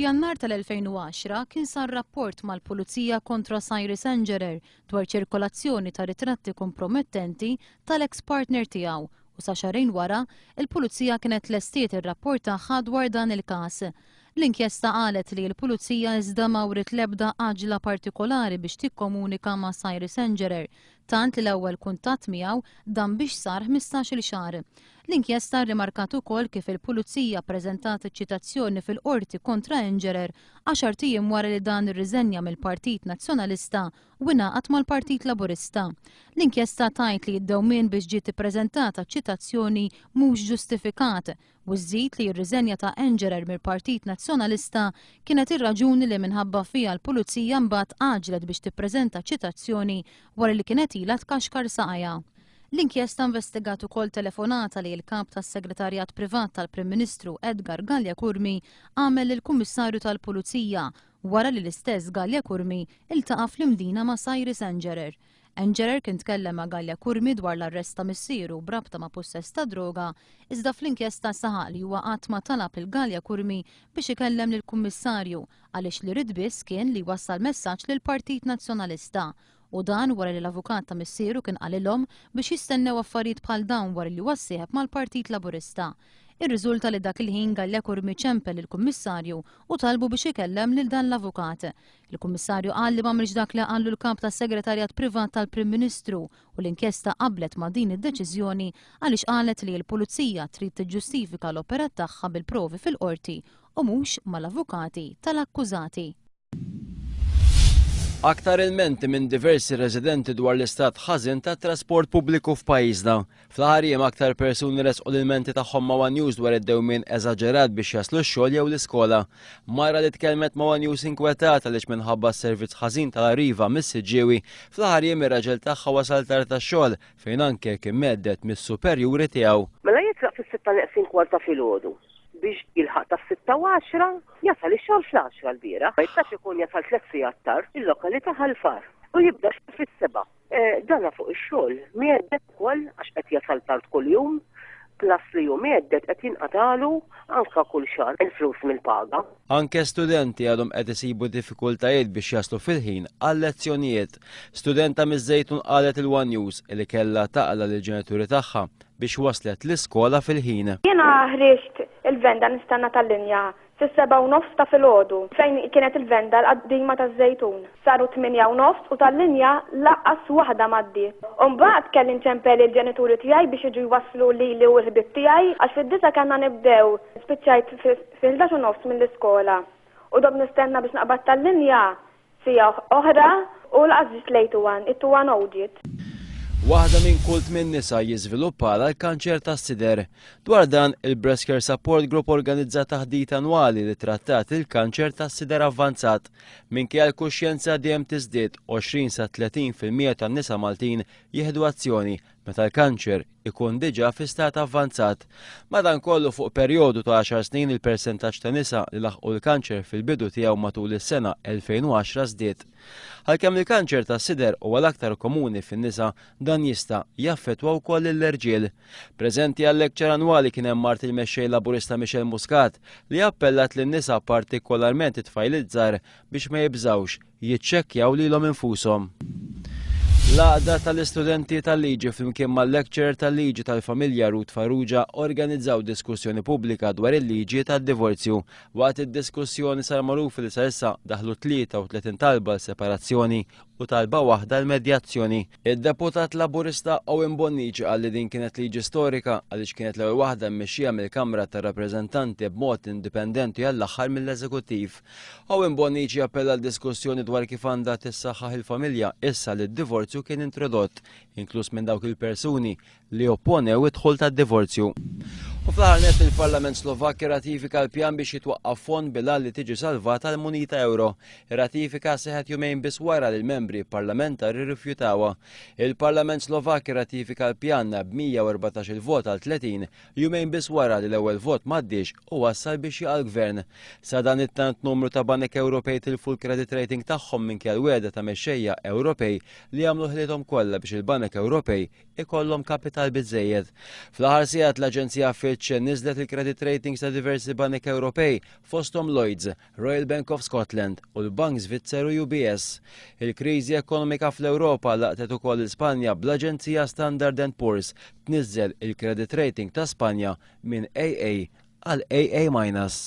F'Jannar tal-2010 kien sar rapport mal-Pulizija kontra Cyrus Engerer dwar ċirkolazzjoni ta' ritratti kompromettenti tal-eks partner tiegħu u sa xahrejn wara, il-Pulizija kienet lestiet ir-rapport tagħha dwar dan il-każ. L-inkjesta qalet li l-Pulizija iżda ma wriet l-ebda għaġla partikolari biex tikkomunika ma' Cyrus Engerer, tant li l-ewwel kuntatt miegħu dam biex sar 15-il xahar. L-inkjesta rrimarkat ukoll kif il-Pulizija ppreżentat iċ-ċitazzjoni fil-Qorti kontra Engerer għaxart ijiem wara li dan irriżenja mill-Partit Nazzjonalista u ingħaqad mal-Partit Laburista. L-inkjesta tgħid li d-dewmien biex ġiet ippreżentata ċ-ċitazzjoni mhux ġustifikat u żżid li r-riżenja ta' Engerer mill-Partit Nazzjonalista kienet ir-raġuni li minħabba fiha l-Pulizija mbagħad għaġġlet biex tippreżenta ċitazzjoni wara li kienet ilha tkaxkar saqajha. L-inkjesta investigat ukoll telefonata li l-Kap tas-Segretarjat Privat tal-Prim Ministru Edgar Galea Curmi għamel lill-Kummissarju tal-Pulizija wara li l-istess Galea Curmi iltaqa' fl-Imdina ma' Cyrus Engerer. Engerer kien tkellem ma' Galea Curmi dwar l-arrest ta' missieru b'rabta ma' pussess ta' droga iżda fl-inkjesta saħaq li huwa qatt ma talab lil Galea Curmi biex ikellem lill-Kummissarju għaliex li ried biss kien li jwassal messaġġ lill-Partit Nazzjonalista u dan wara li l-avukat ta' missieru kien qalilhom biex jistennew affarijiet bħal dawn wara li huwa ssieħeb mal-Partit Laburista. Irriżulta li dak il-ħin Galea Curmi ċempel lill-Kummissarju u talbu biex ikellem lil dan l-avukat. Il-Kummissarju qal li m'għamilx dak li qallu l-Kap tas-Segretarjat Privat tal-Prim Ministru u l-inkjesta qablet ma' din id-deċiżjoni għaliex qalet li l-Pulizija trid tiġġustifika l-operat tagħha bil-provi fil-Qorti u mhux mal-avukati tal-akkużati. Aktar ilmenti minn diversi residenti dwar l-istat ħażin tat-trasport pubbliku f'pajjiżna. Fl-aħħar jiem aktar persuni resqu l-ilmenti tagħhom ma' One News dwar id-dewmien eżaġerat biex jaslu x-xogħol jew l-iskola. Mara li tkellmet ma' One News inkwetata għaliex minħabba s-servizz ħażin tal-Arriva mis-Siġġiewi, fl-aħħar jiem ir-raġel tagħha wasal tard għax-xogħol fejn anke kien mhedded mis-superjuri tiegħu. Mela jitlaq fis-sitta neqsin kwart ta' filgħodu biex jilħaq tas-sitta u għaxra, jasal ix-xogħol fl-għaxra lbieraħ. Ma jistax ikun jasal tliet sigħat tard, il-lokalità Ħal Far, u jibda x-xogħol fis-sebgħa. Dana fuq ix-xogħol mhedded ukoll għax qed jasal tard kuljum, plus li hu mhedded qed jinqatagħlu anke kull xahar il-flus mill-paga. Anke studenti għadhom qed isibu diffikultajiet biex jaslu fil-ħin għal-lezzjonijiet. Studenta miż-Żejtun qalet il One News li kellha taqla' lill-ġenituri tagħha biex waslet l-iskola fil-ħin. Jiena ħriġt il-venda nistenna tal-linja fis-sebgħa u nofs ta' filgħodu, fejn kienet il-venda l-qadima taż-Żejtun. Saru t-tmienja u nofs u tal-linja lanqas waħda m'għaddiet. U mbagħad kelli nċempel lill-ġenituri tiegħi biex jiġu jwasslu lili u l-ħbieb tiegħi għax fid-disgħa kellna nibdew. Spiċċajt fil-ħdax u nofs mill-iskola u domt nistenna biex naqbad tal-linja Siegħa oħra u laqas ġiet lejn two-one, it-two-one oh ġiet. Waħda minn kull tmien nisa jiżviluppalha l-kanċer tas-sider. Dwar dan, il-Breast Care Support Group organizza taħdita annwali li trattat il-kanċer tas-sider avvanzat. Minkejja l-kuxjenza dejjem tiżdied, 20 sa 30% tan-nisa Maltin jieħdu azzjoni meta l-kanċer ikun diġà fi stat avvanzat. Madankollu fuq perjodu ta' għaxar snin il-persentaġġ ta' nisa li laħqu l-kanċer fil-bidu tiegħu matul is-sena 2010 żdied. Għalkemm il-kanċer tas-sider huwa l-aktar komuni fin-nisa, dan jista' jaffettwa wkoll lill-irġiel. Preżenti għal-lecture annwali kien hemm mart il-Mexxej Laburista Michelle Muscat li appellat lin-nisa partikolarment it-tfajliet żgħar biex ma jibżgħux jiċċekkjaw lilhom infushom. L-Għaqda tal-Istudenti tal-Liġi flimkien mal-Lecturer tal-Liġi tal-Familja Ruth Farrugia organizzaw diskussjoni pubblika dwar il-liġi tad-divorzju. Waqt id-diskussjoni sar magħruf li sa issa daħlu 33 talba għal separazzjoni u talba waħda għal medjazzjoni. Id-Deputat Laburista Owen Bonnici qal li din kienet liġi storika għaliex kienet l-ewwel waħda mmexxija mill-Kamra tar-Rappreżentanti b'mod indipendenti għall-aħħar mill-Eżekuttiv. Owen Bonnici appella għal diskussjoni dwar kif għandha tissaħħaħ il-familja issa li d-divorzju kien introdott, inkluż minn dawk il-persuni li opponew id-dħul tad-divorzju. U fl-aħħar nett il-Parlament Slovakk irratifika l-pjan biex jitwaqqaf fond bil-għan li tiġi salvata l-munita euro. Ir-ratifika seħħet jumejn biss wara li l-membri parlamentari rrifjutawha. Il-Parlament Slovakk irratifika l-pjan b'114 il vot għal 30 jumejn biss wara li l-ewwel vot m'għaddiex u wassal biex jaqa' l-Gvern. Sadanittant numru ta' banek Ewropej tilfu l-credit rating tagħhom minkejja l-wegħda ta' mexxejja Ewropej li jagħmlu ħilithom kollha biex il-banek Ewropej ikollhom kapital biżżejjed. Fl-aħħar sigħat l-aġenzija Fitch Fitch niżlet il-credit ratings ta' diversi banek Ewropej fosthom Lloyds, Royal Bank of Scotland u l-Bank Svizzeru UBS. Il-kriżi ekonomika fl-Ewropa laqtet ukoll l-Ispanja bl-Aġenzija Standard and Poor's tniżżel il-credit rating ta' Spanja minn AA għal AA minus.